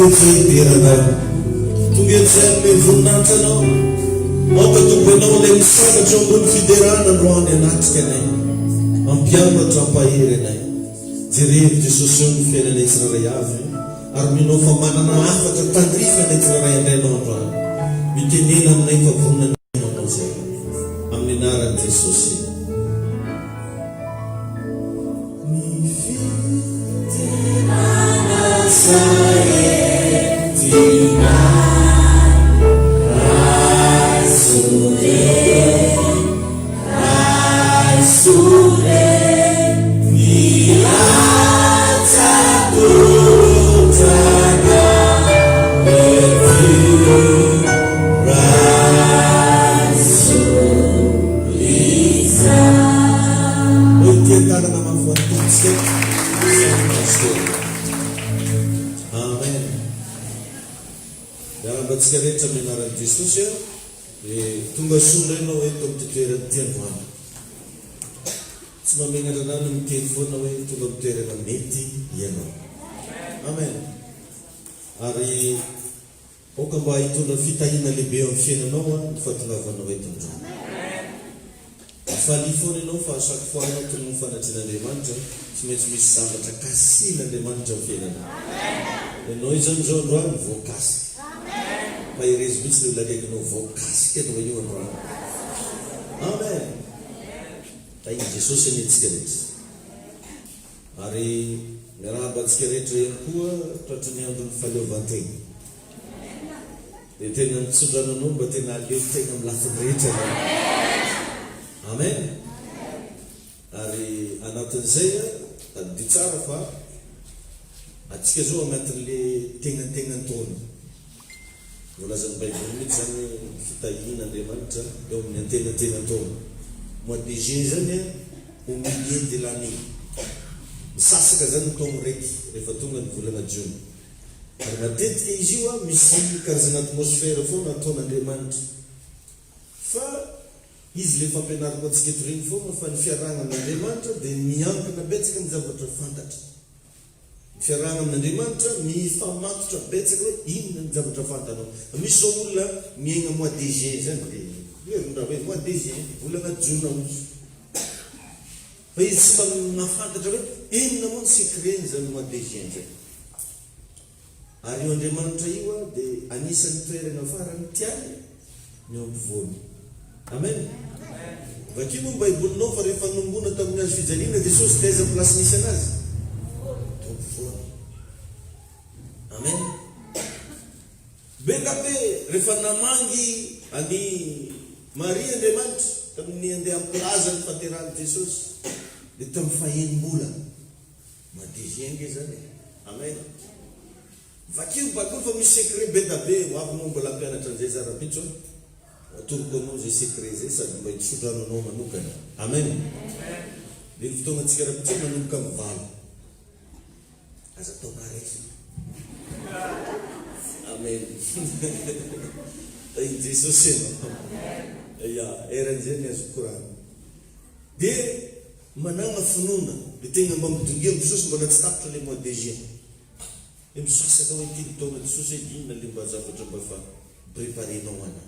eto izay hidera Anao. Tonga eto izay hanome voninahitra Anao. Aoka Tompo Ianao ilay misandratra eo ambony fiderana androany hanatrika anay. Hampianatra, hampahery anay. Jerevo Jesosy eo ny fiainanay tsirairay avy ary mino aho fa manana hafatra tandrify anay tsirairay indray Ianao androany. Mitenena aminay fa vonona ny haino Anao izay. Amin'ny anaran'i Jesosy. Ny fiderana izay entinay Raiso re, raiso re Ny latsa-tolotra anao ety Raiso Hoy ity an-tanana mafy ho an'ny Tompontsika sy ny Pasteur. Amen. Miarahaba antsika rehetra amin'ny anaran'i Jesosy aho. Dia tonga soa indray ianao eto amin'ity toerana ity androany. Tsy mahamenatra anah ny miteny foana hoe tonga amin'ny toerana mety ianao. Amen. Ary Aoka mba hitondra fitahiana lehibe eo amin'ny fiainanao ny fahatongavanao eto androany. Mifalia foana ianao fa à chaque fois ianao tonga amin'ny fanatrehan'Andriamanitra, tsy maintsy misy zavatra kasihin'Andriamanitra amin'ny fiainanao. Ianao izany izao androany voakasika. Maherezo mihitsy ilay olona akaikinao, voakasika ianao io androany. Amen. Tahin'i Jesosy anie antsika rehetra. Ary miarahaba antsika rehetra ihany koa tratry ny andron'ny fahaleovantena. Dia tena mitsodrano anao mba tena hahaleo tena amin'ny lafiny rehetra ianao. Amen. Ary anatin'izay tadidio tsara fa antsika izao anatin'le tegnantegnan-taona. Voalazan'ny Baiboly mihitsy izany hoe ny fitahian'Andriamanitra eo amin'ny antenatenan-taona. Mois de juin izany an, au milieu de l'année. Misasaka izany ny taogno raiky rehefa tonga ny volana jiona. Ary matetika izy io an, misy karazana atmosphère foana ataon'Andriamanitra. Fa izy ilay fampianariko antsika eto ireny foana fa ny fiarahana amin'Andriamanitra dia miankina betsaka ny zavatra fantatra. Ny fiarahana amin'Andriamanitra mifamatotra betsaka hoe inona ny zavatra fantanao. Misy zao olona miaigna mois de juin zany de heveriny raha hoe mois de juin, volana jona ozy. Fa izy tsy mba mahafantatra hoe inona moa ny secret-ny zany mois de juin zany. Ary io Andriamanitra io dia anisan'ny toerana farany tiany ny eo ampovoany. Amen. Vakio moa ny baibolinao fa rehefa nohomboana tamin'ny hazo fijaliana Jesosy taiza ny place nisy anazy? Teo ampovoany. Amen. Be ka be rehefa namangy an'i Maria Andriamanitra tamin'ny andeha hampilaza ny fahaterahan'i Jesosy dia tamin'ny fahenim-bolana. Magicien nge zany e! Amen! Vakio ny baiboly fa misy secret be da be, ho avy moa mbola hampianatra an'izay za rahampitso an! Atoroko anao zay secret zay sady mba hitsodrano anao manokana. Amen! Dia ny fotoagnantsika rahampitso manomboka amin'ny valo. Aza atao paresse. Amen! Tahin'i Jesosy ianao. Ya, eran'izay ny azoko koragna. Dia managna finoana, le tegna mba midongy am Jesosy mbola tsy tapitra le mois de juin. Le misasaka hoe ity ny taona Jesosy hoe inona le mba zavatra mba efa preparenao ana.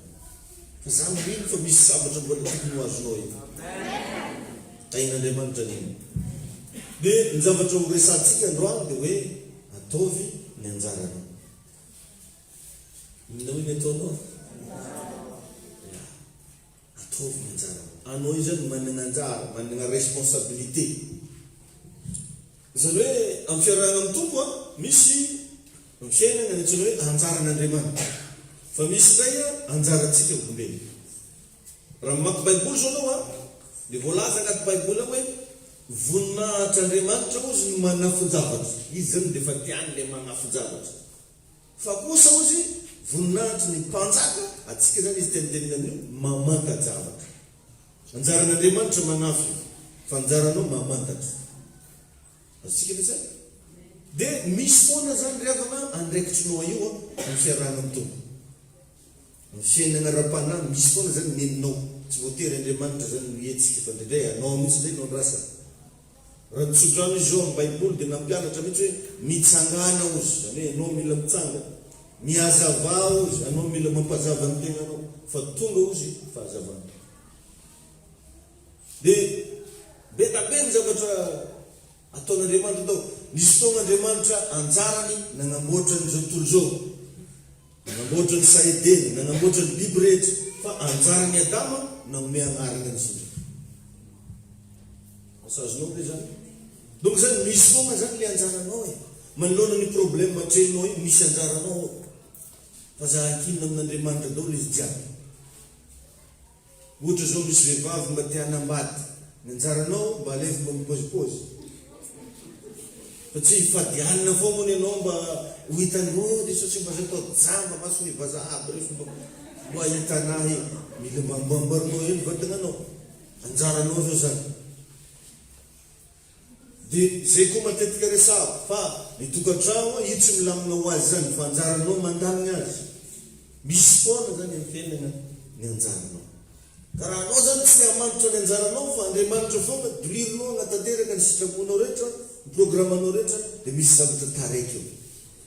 Fa za mino fa misy zavatra mbola tokony ho azonao eto. Tahin'Andriamanitra anie. Dia ny zavatra ho resahantsika androany dia hoe ataovy ny anjaranao. Inona hoy ny ataonao? Ya. Ataovy ny anjaranao. Anao io zany managna anjara, managna responsabilité. Izany hoe amin'ny fiarahana amin'ny Tompo an, misy ny fiainana ny antsoina hoe anjaran'Andriamanitra. Fa misy indray an, anjarantsika olombelona. Raha mamaky Baiboly zao anao an, dia voalaza anaty Baiboly ao hoe voninahitr'Andriamanitra hozy ny manafin-javatra. Izy zany dia efa tiany ilay manafin-javatra. Fa kosa hozy voninahitry ny mpanjaka, antsika izany izy tenitenina amin'io, mamanta-javatra. Anjaran'Andriamanitra manafina, fa anjaranao mamantatra. Azontsika ve izany? Dia misy foana izany ry havana andraikitrinao io amin'ny fiarahana amin'ny Tompo. Amin'ny fiainana ara-panahy misy foana izany neninao. Tsy voatery Andriamanitra izany no hihetsika fa indraindray anao mihitsy indray no andrasana. Raha ny tsodrano izy eo amin'ny baiboly dia nampianatra mihitsy hoe mitsangàna ozy, izany hoe ianao mila mitsangana. Mihazavà ozy, anao mila mampazava ny tegnanao fa tonga ozy fahazavana. Dia be da be ny zavatra ataon'Andriamanitra tao. Nisy fotoagna Andriamanitra anjarany nagnamboatra an'izao tontolo izao. Nanamboatra ny saha Edena, nanamboatra ny biby rehetra, fa anjaran'i Adama nanome agnarana an'izy ireo. Asa azonao ve zany? Donc zany misy foagna zany le anjaranao e. Manoloana ny problème atrehinao io misy anjaranao ao. Fa za ankinina amin'Andriamanitra daholo izy jiaby. Ohatra zao misy vehivavy mba te hanambady, ny anjaranao mba alefa mba mipôzipôzy. Fa tsy hifady hanina foagna hono ianao mba ho hitany oh Jesosy mba zay atao jamba mason'ny vazaha aby reo mba mba hahita anahy e. Mila mba amboamboarinao hely vatagnanao. Anjaranao zao zany. Dia zay koa matetika resahako fa ny tokantrano io tsy milamina ho azy zany fa anjaranao mandamigna azy. Misy foana zany amin'ny fiainagna ny anjaranao. Ka raha anao zany tsy te hamantatra ny anjaranao fa Andriamanitra foana dolirinao hagnatanteraka ny sitraponao rehetra, ny programanao rehetra dia misy zavatra taraiky eo.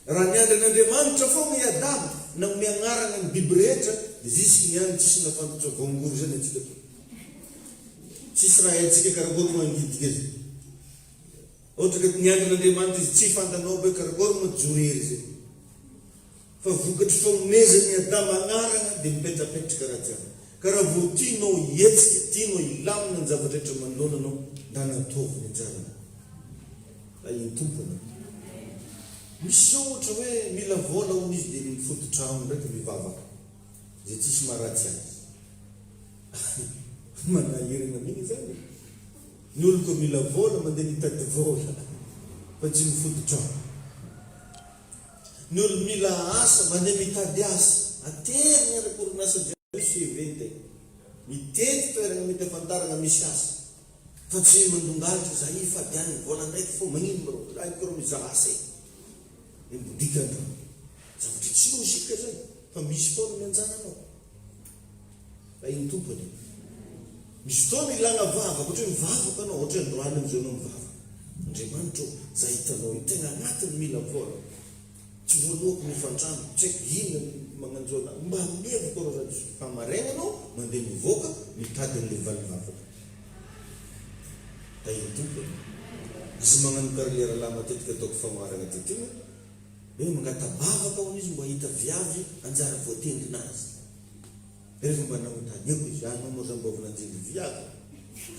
Raha niandry an'Andriamanitra foagna i Adama, nagnome agnaragna ny biby rehetra, dia zisiky niany tsisy nafantatra voangory zany antsika toa. Tsisy raha haintsika karakory moa angidika zay. Ohatra ka niandry an'Andriamanitra izy, tsy fantanao be karakory moa jorery zay. Fa vokatry fagnomezan'i Adama agnaragna dia mipetrapetraka raha jiaby. Ka raha vao tianao hihetsika, tianao hilamina ny zavatra rehetra manoloana anao, ndana ataovy ny anjaranao. Tahin'ny Tompo anao. Misy zao ohatra hoe mila vola hono izy dia mifototrano ndraiky mivavaka. Izay tsisy maharatsy azy. Manahirana mihitsy zany e. Ny olo koa mila vola mandeha mitady vola fa tsy mifototrano. Ny olo mila asa mandeha mitady asa. Ateriny araka orinasa jiaby io CV tegna. Mitety toeragna mety afantaragna misy asa. Fa tsy mandongalitra za io fady any vola ndraiky fô magnino rô za io kôrô mizaha asa e de mibodika antragno zavatra tsy logique zany fa misy foana ny anjaranao fa iny tompony e misy fotoana ilana vavaka ohatra hoe mivavaka anao ohatra hoe androany amizao anao mivavaka Andriamanitra ô za hitanao io tegna agnatiny mila vola Tsy voalohako ny hofan-trano, tsy haiko inona ny magnanjo anah, mba miheviko arô za diso fa maraigna anao mandeha mivoaka mitady an'le valim-bavaka. Tahin'ny Tompo e. Izy magnano kara le rahalahy matetika ataoko fagnoharagna ty tegna hoe mangata-bavaka hono izy mba hahita viavy anjara voatendrinazy. Rehefa mba nagnontaniako izy, anao moa zany mba avy nanjinjo viavy?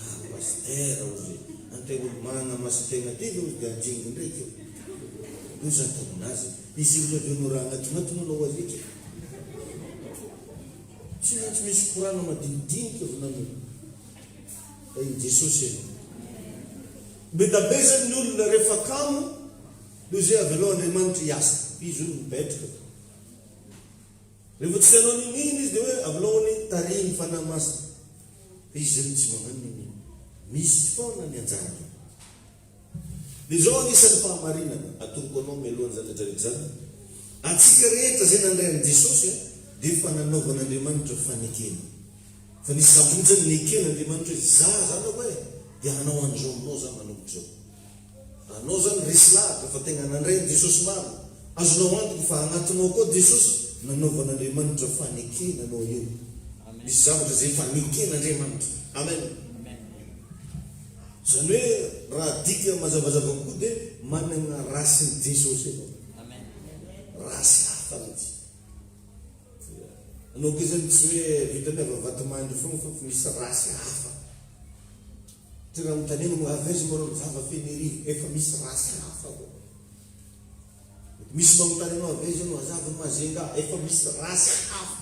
Ah pasitera ozy e, antegna olo managna masin-tegna ty ve ozy de anjingo ndraiky io? Io za taminazy, izy io avy eo no raha agnatinatiny anao azy eky e. Tsy maintsy misy korana madinidinika volagno Tahin'i Jesosy ianao. Be da be zany ny olona rehefa kamo, de ozy hoe avelao Andriamanitra hiasa, izy hono mipetraka. Rehefa tsy te hanao n'inon'inona izy dia hoe avelao anie tarihin'ny Fanahy Masina. Fa izy zany tsy magnano n'inon'inona. Misy foana ny anjaranao. Dia izao anisan'ny fahamarinana atoroko anao mialohan'izany rehetra rehetra izany, antsika rehetra izay nandray an'i Jesosy dia efa nanaovan'Andriamanitra fanekena. Fa nisy zavatra mihitsy zany neken'Andriamanitra hoe za zanako e, dia hanao an'izao aminao za manomboka izao. Anao zany resy lahatra fa tegna nandray an'i Jesosy marina. Azonao antoka fa agnatinao koa Jesosy nanaovan'Andriamanitra fanekena anao io. Misy zavatra izay efa neken'Andriamanitra. Amen. Zany hoe raha adika mazavazava kokoa dia managna rasin'i Jesosy ianao. Rasy hafa mihitsy. Anao koa zany tsy hoe vitan'ny avy Vatomandry foagna fa misy rasy hafa. Ty raha anontaniana moa avy aiza moa reo zava Fenerivo efa misy race hafa koa. Mety misy manontany anao avy aiza anao azava ny Majunga efa misy race hafa.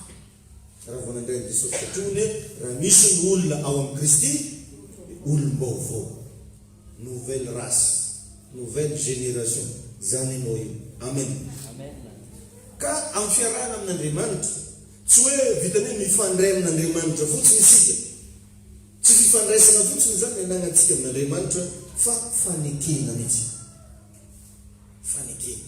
Raha vao nandray an'i Jesosy satria hono hoe raha misy ny olona ao amin'i Kristy dia olom-baovao. Nouvelle race, nouvelle génération zany ianao io. Amen. Ka amin'ny fiarahana amin'Andriamanitra, tsy hoe vitan'ny hoe mifandray amin'Andriamanitra fotsiny isika. Tsy fifandraisana fotsiny izany ny ananantsika amin'Andriamanitra fa fanekena mihitsy. Fanekena.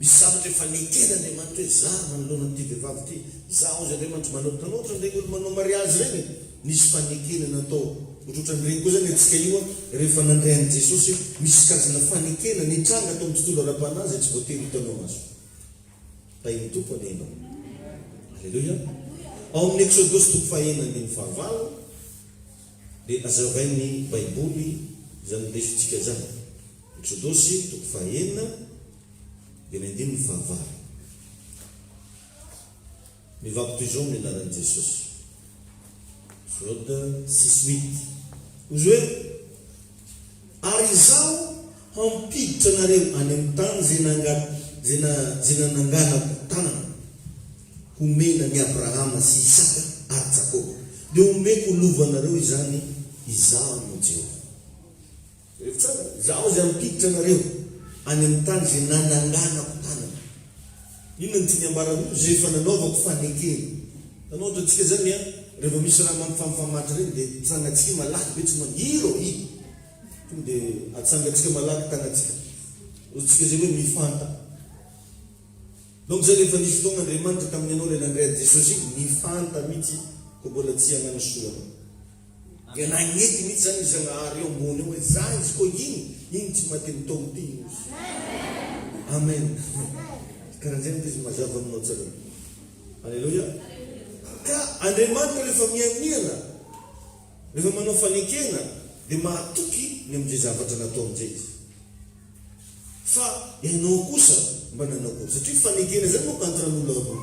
Misy zavatra efa neken'Andriamanitra hoe za manoloana an'ity vehivavy ity, za hozy Andriamanitra manao, hitanao ohatran'ireny olo manao mariazy ireny e, nisy fanekena natao. Ohatrohatran'ireny koa izany antsika io rehefa nandray an'i Jesosy, misy karazana fanekena nitranga tao amin'ny tontolo ara-panahy izay tsy voatery hitanao maso. Tahin'ny Tompo anie ianao. Aleloia. Ao amin'ny Eksodosy toko fahenina andininy fahavalo dia hazavain'ny Baiboly izany lesontsika izany. Eksodosy toko fahenina dia ny andininy fahavalo. Mivako toy izao amin'ny anaran'i Jesosy. Jod six huit. Hozy hoe, Ary Izaho hampiditra anareo any amin'ny tany izay nanga, izay na, izay nananganako tanana homena an'i Abrahama sy Isaka ary Jakoba. Dia homeko ho lovanareo izany, Izaho no Jehovah. Jereo tsara, Izaho izay hampiditra anareo any amin'ny tany izay nananganako tanana. Inona no tiany ambara amin'io? Izay efa nanaovako fanekena. Hitanao, ohatra antsika izany an, rehefa misy raha mampifamifamatotra ireny dia tsangantsika malaky be tsy maniro i. Tonga dia atsangantsika malaky tanantsika. Ozintsika izay hoe mifanta. Donc izay rehefa nisy fotoagna Andriamanitra tamin'ny anao ilay nandray an'i Jesosy iny, nifanta mihitsy koa mbola tsy hagnano soa anao. Dia nagnety mihitsy zany i Zagnahary eo ambony eo hoe za izy koa iny, iny tsy maty am taogno ty iny ozy. Amen. Karanzay mihitsy izy mazava aminao tsara. Alléluia. Ka Andriamanitra rehefa mianiana, rehefa manao fanekena dia mahatoky ny amin'izay zavatra nataony zay izy. Fa ianao kosa mba nanao akory? Satria fanekena zany manko entre an'olona roa.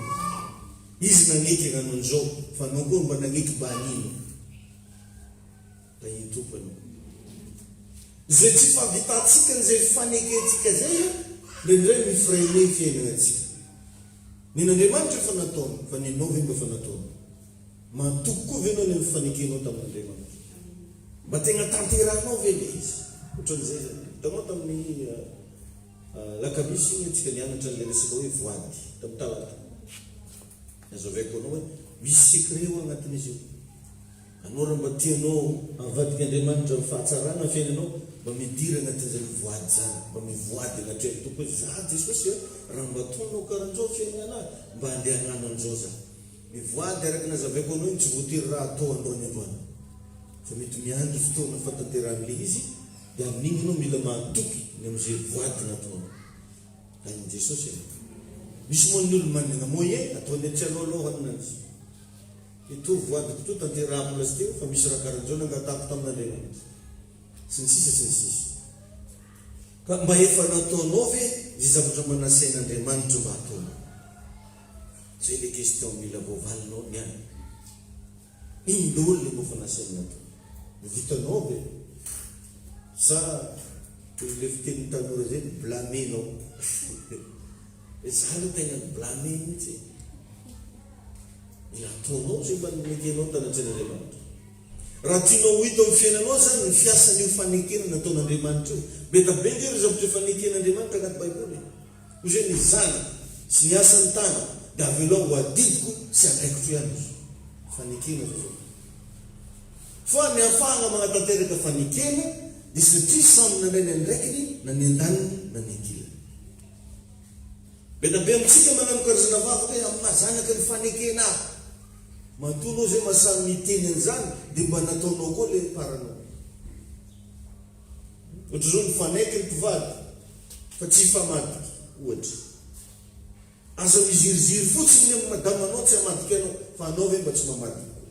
Izy nagneky hagnano an'izao, fa anao koa mba nagneky mba hanino? Tahin'ny Tompo anao. Izay tsy fahavitantsika an'izay fanekentsika zay an, indraindray mi-freiner ny fiainanantsika. Nen'Andriamanitra efa nataony, fa nenao ve mba efa nataonao? Matoky koa ve ianao ny amin'ny fanekenao tamin'Andriamanitra? Mba tegna tanterahinao ve ilay izy? Ohatran'izay izany. Hitanao tamin'ny alakamisy iny antsika nianatra an'ilay resaka hoe voady, tamin'ny talata. Nazavaiko anao hoe misy secret ao anatin'izy io. Anao raha mba tianao havadik'Andriamanitra amin'ny fahatsarana ny fiainanao, mba midira anatin'izany voady izany, mba mivoady anatrehan'ny Tompo hoe za Jesosy a, raha mba ataonao karan'izao fiainana, mba andeha hagnano an'izao za. Mivoady araka ny nazavaiko anao iny tsy voatery raha atao androany androany fa mety miandry fotoana fahatanterahan'ilay izy dia amin'iny ianao mila mahatoky ny amin'izay voady nataonao. Tahin'i Jesosy ianao. Misy moa ny olona manana moyen ataony atsy alohaaloha aminanjy. Ito voadiko ito tanterahako lasteo fa misy raha karan'izao nangatahako tamin'Andriamanitra. Sy ny sisa sy ny sisa. Ka mba efa nataonao ve izay zavatra mba nasain'Andriamanitra mba hataonao? Zay le question mila voavalinao ny any. Ino daholo le mba efa nasainy natao? Vitanao ve? Sa toy le fitenin'ny tanora zay ny blamer-nao? Za aloha tegna ny blamer mihitsy e. Mila ataonao zay mba nekenao tanatrehan'Andriamanitra. Raha tianao ho hita ao amin'ny fiainanao zany ny fiasan'io fanekena nataon'Andriamanitra io. Be da be nge ireo zavatra efa neken'Andriamanitra anaty baiboly e. Hoy izay ny zanako sy ny asan'ny tanako dia avelao ho adidiko sy andraikitro ihany izy. Fanekena izao zao. Fa ny ahafahana manatanteraka fanekena dia satria samy nandray ny andraikiny na ny andaniny na ny ankilany. Be da be amintsika manano karazana vavaka hoe amin'ny maha zanaky ny fanekena ahy. Matoa anao izay mahasahy miteny an'izany dia mba nataonao koa ilay paranao. Ohatra izao mifanaiky ny mpivady fa tsy hifamadika ohatra. Aza miziriziry fotsiny ny amin'ny madamanao tsy hamadika anao fa anao ve mba tsy mamadika koa.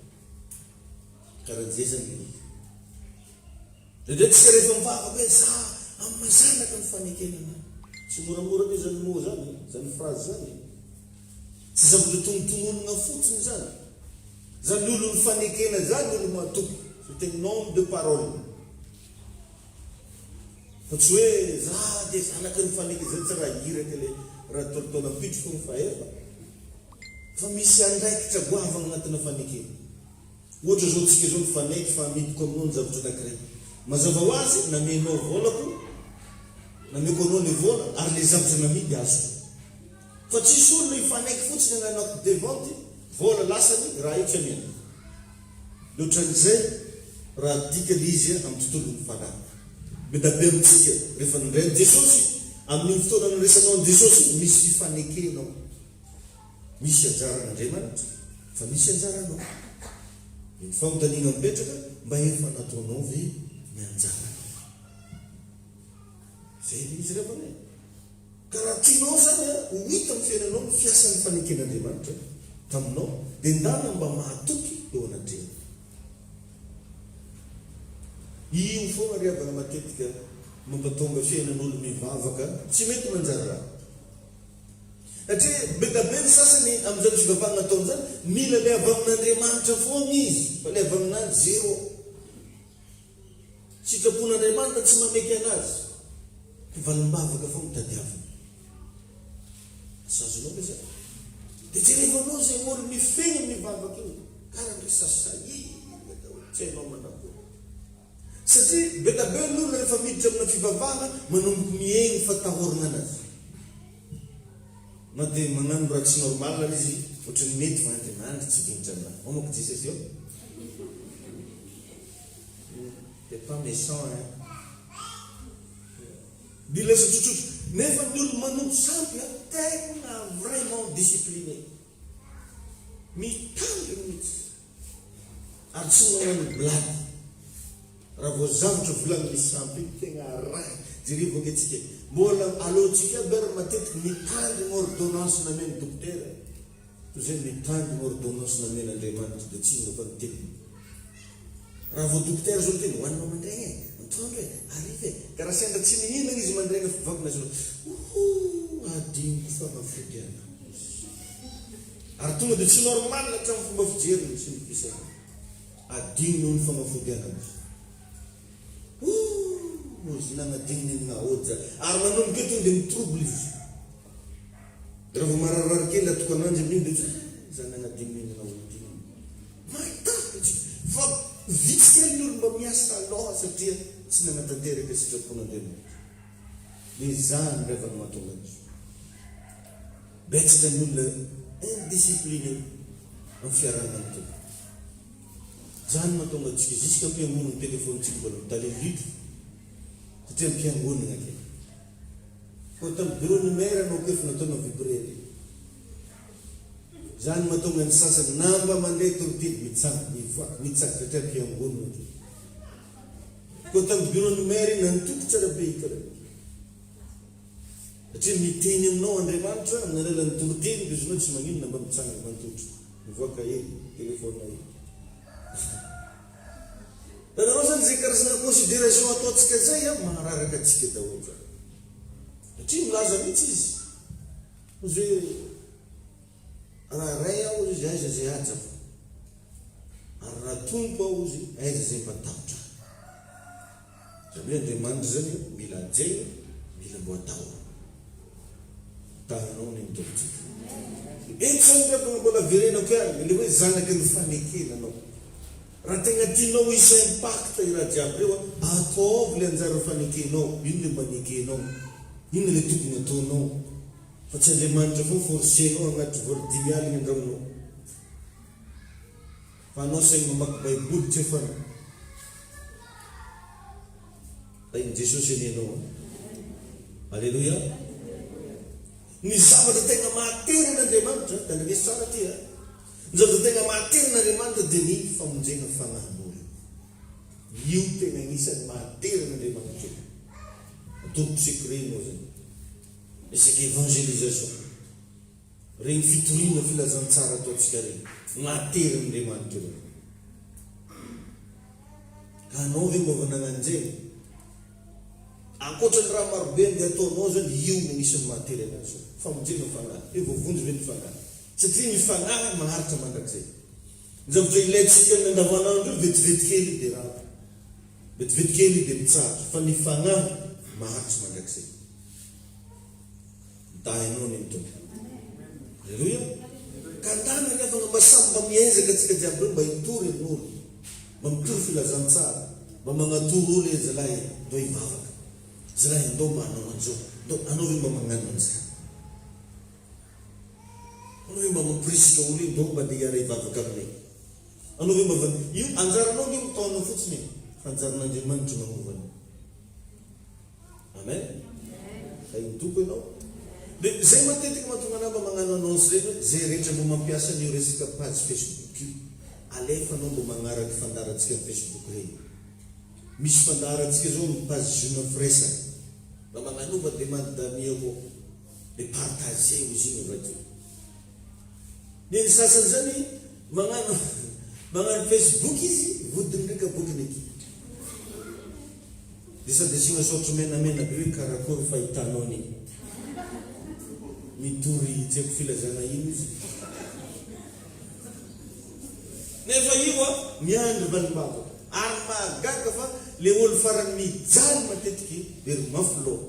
Karahan'izay zany ilay izy. Indraindray tsika rehefa mivavaka hoe za amin'ny maha zanaka ny fanekena anah. Tsy moramora anie zany mot zany e, zany phrase zany e. Tsy zavatra tonontononina fotsiny zany. Zany olon'ny fanekena zany olo matoky, c'est un homme de parole. Fa tsy hoe za dia zanaky ny fanekena, zay tsy raha iraka le raha taolataolam-pitro fony fa efa. Fa misy andraikitra goavana anatina fanekena. Ohatra zao tsika zao mifanaiky fa amidiko aminao ny zavatra anakiray. Mazava ho azy namenao volako, nameko anao le vola ary le zavatra namidy azoko. Fa tsisy olona hifanaiky fotsiny hanano acte de vente, vola lasany, raha io tsy amiany. De otran'izay raha adika le izy amin'ny tontolon'ny fanahy. Bedabe amintsika rehefa nandray an'i Jesosy, amin'iny fotoana nandraisanao an'i Jesosy iny misy fifanekena ao. Misy anjaran'Andriamanitra fa misy anjaranao. Dia ny fanontaniana mipetraka, mba efa nataonao ve ny anjaranao? Zay le izy ry havana e. Ka raha tianao zany a, ho hita amin'ny fiainanao ny fiasan'ny faneken'Andriamanitra taminao, dia ndana mba mahatoky eo anatrehany. Io foana ry havana matetika mampatonga fiainan'olo mivavaka tsy mety manjary raha. Satria be da be ny sasany amin'izany fivavahana ataony izany, mila le avy amin'Andriamanitra foana izy, fa le avy aminazy zéro. Sitrapon'Andriamanitra tsy mameky anazy, fa valim-bavaka foana tadiaviny. Asa azonao ve zany? Dia jerevanao izay olo mifehy amin'ny vavaka io, karaha ndry sasahirana daholo, tsy hainao manakory. Satria be da be ny olona rehefa miditra amina fivavahana manomboka mihegny fatahorana anazy. Na dia magnano raha tsy normal ary izy, ohatran'ny mety fa Andriamanitra tsy vinitra aminahy. Ao manko Jesosy eo. T'es pas méchant hein. Dia lasa tsotsotra. Nefa ny olo manompo sampy an, tena vraiment discipliné. Mitandrina mihitsy. Ary tsy magnano blague. Raha vao zavatra volanin'ny sampy iny tegna arahiny. Jerevo ange tsika e. Mbola aleontsika aby ary matetiky mitandrigny ordonnance namen'ny dokotera toy izay mitandrigny ordonnance namen'Andriamanitra dia tsy inona fa ny teniny. Raha vao dokotera zao miteny hohaninao mandraigny e, antoandro e, hariva e, ka raha sendra tsy mihinagna izy mandraigny fivavaka azy ooh adinoko fanafody anah. Ary tonga dia tsy normal hatramin'ny fomba fijeriny sy ny fisainany. Adino ny fagnafody anazy. Ooh, ozy nagnadino ny naoja. Ary manomboka eo tonga dia mi-trouble izy. Raha vao mararirary kely atoko ananjy amin'iny dia hoe eh, za nagnadino ny naody iny. Mahita fa vitsy kely ny olo mba miasa aloha satria tsy nagnatanteraka sitrapon'Andriamanitra. Dia izany reva no mahatonga an'izao. Betsaka ny olona indiscipliné amin'ny fiarahana amin'ny Tompo. Izany no mahatonga antsika jusque am-piangonana ny téléphone-tsika mbola mitalelidro satria am-piangonana kay. Koa tamin'ny bureau ny maire anao kay efa nataonao vibrer re. Izany no mahatonga ny sasany na mba mandeha torotiny mitsanga, mivoaka, mitsanga satria am-piangonana kay. Koa tamin'ny bureau ny maire iny nantoko tsara be karaha. Satria miteny aminao Andriamanitra amin'ny alalan'ny toriteny dia izy tsy maninona mba mitsangana mantotro mivoaka hely téléphone hely. Hitanareo zany izay karazana considération ataontsika zay an, mahararaka antsika daholo zany. Satria milaza mihitsy izy, hozy hoe raha ray aho hozy izy aiza izay hajako, ary raha tompo aho hozy aiza izay mba tahotra ahy. Izany hoe Andriamanitra izany mila hajaina, mila mbo atahorana. Tahinao anie ny Tompontsika. Eto izany ry havana mbola averenako ihany ilay hoe zanaky ny fanekena anao. Raha tegna tianao hisy impact i raha jiaby ireo an, ataovy ilay anjara fanekenao, ino ilay mba nekenao, ino ilay tokony ataonao, fa tsy Andriamanitra foana forcer-nao hagnatitra vola 50 andragnonao. Fa anao saingy mamaky baiboly tsy efa Tahin'i Jesosy anie ianao an. Aleloia. Ny zavatra tegna mahatery an'Andriamanitra, tandreneso tsara ty an. Ny zavatra tegna mahatery an'Andriamanitra dia ny famonjena fanahin'olona. Io tegna agnisan'ny mahatery an'Andriamanitra io. Ataoko secret moa zany. Resaka évangélisation. Ireny fitoriana filazantsara ataontsika ireny, naterin'Andriamanitra ireny. Ka anao ve mba vao nagnanjeny? Ankoatra ny raha marobe andeha ataonao zany, io no anisan'ny mahatery anazy zao. Famonjena ny fanahy. Hoe voavonjy ve ny fanahy? Satria ny fanahy maharitra mandrakizay. Ny zavatra ilaintsika amin'ny andavanandro io vetivety kely io dia rava. Vetivety kely io dia mitsahatra. Fa ny fanahy maharitra mandrakizay. Mitahy anao anie ny Tompo. Aleloia. Ka andana ry havana mba samy mba miezaka antsika jiaby reo mba hitory amin'olo. Mba mitory filazantsara. Mba magnatoro olo e zalahy e, ndao hivavaka. Zalahy e, ndao mba hanao an'izao. Ndao, anao ve mba magnano an'izany? Anao ve mba mampirisika olo e, ndao mba andeha hiara hivavaka aminay. Anao ve mba, io anjaranao nge mitaona fotsiny e, fa anjaran'Andriamanitra magnova anao. Amen. Tahin'ny Tompo ianao. Dia izay matetika mahatonga anah mba magnano annonce ireny hoe izay rehetra mba mampiasa an'io resaka page Facebook io. Alefa anao mba magnaraky fandaharantsika am Facebook regny. Misy fandaharantsika zao am page Ziona Firaisana. Mba magnanova demande d'amis avao. De partager ozy igny avakeo. Ny ny sasany zany magnano magnano Facebook izy vodiny ndray kabokiny aty. De sady asiana saotra menamena be hoe karakory fahitanao ny mitory tsy haiko filazana ino izy. Nefa io a miandry valim-bavaka. Ary mahagaga fa le olo farany mijaly matetiky de ry mafy loha.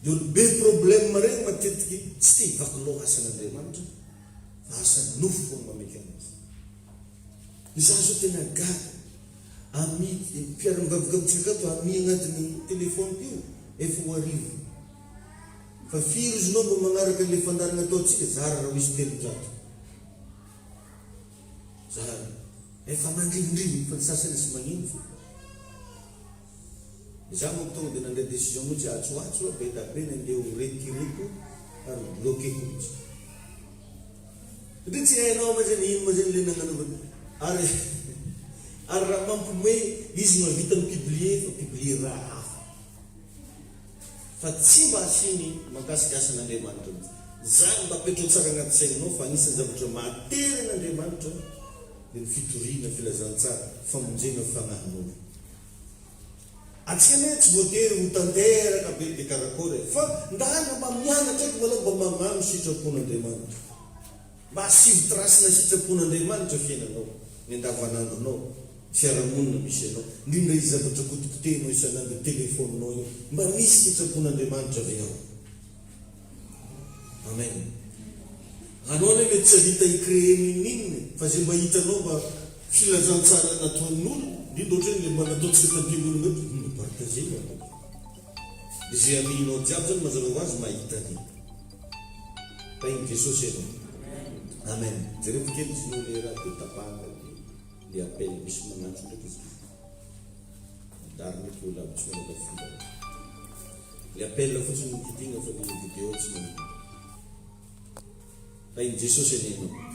De olo be problème regny matetiky tsy te hivaky loha asan'Andriamanitra fa asan'ny nofo fogna mameky anazy. Izaho zao tena gaga ami mpiara-mivavaka amintsika akato ami agnatin'ny téléphone-ko io efa ho arivo. Fa firy izy nao mba magnaraka an'le fandaharana ataontsika zara raha misy 300. Zara. Efa mandrivondrivony fa ny sasany tsy magnino fa. Izaho manko tonga dia nandray décision mihitsy atsy ho atsy hoa be da be ny andeha ho retireko ary ho bloquer-ko mihitsy. Satria tsy hainao ma zany ino ma zany le nagnanaovana ary ary raha mampimoe izy mahavita mi-publier fa publier raha hafa. Fa tsy mba asiany mahakasika asan'Andriamanitra mihitsy. Zany mba apetrao tsara agnaty saigninao fa agnisan'ny zavatra mahatery an'Andriamanitra dia ny fitoriana filazantsara famonjena fagnahin'olo. Antsika anie tsy voatery ho tanteraka be dia karakôry e, fa ndana mba mianatra eky malôha mba magnano sitrapon'Andriamanitra. Mba asivo trace-na sitrapon'Andriamanitra fiainanao, ny andavanandronao, ny fiarahamonina misy anao, indrindra io zavatra kotikotehinao isan'andro io téléphone-nao io, mba misy sitrapon'Andriamanitra ve ao? Amen. Anao anie mety tsy havita hi-créer n'inon'inona e, fa izay mba hitanao mba filazantsara nataon'olona, indrindra ohatra hoe le mba nataontsika tam-piangonana eo, mba partager-na aloha. Izay amihinao jiaby zany mazava ho azy mahita an'iny. Tahin'i Jesosy ianao. Amen. Jerevo kely izy io le raha dia tapahana le appel misy magnantso ndraiky izy. Mandarina eky olona aby tsy manana fomba. Le appel fotsiny no kitihina fa ny video tsy manino. Tahin'i Jesosy anie ianao.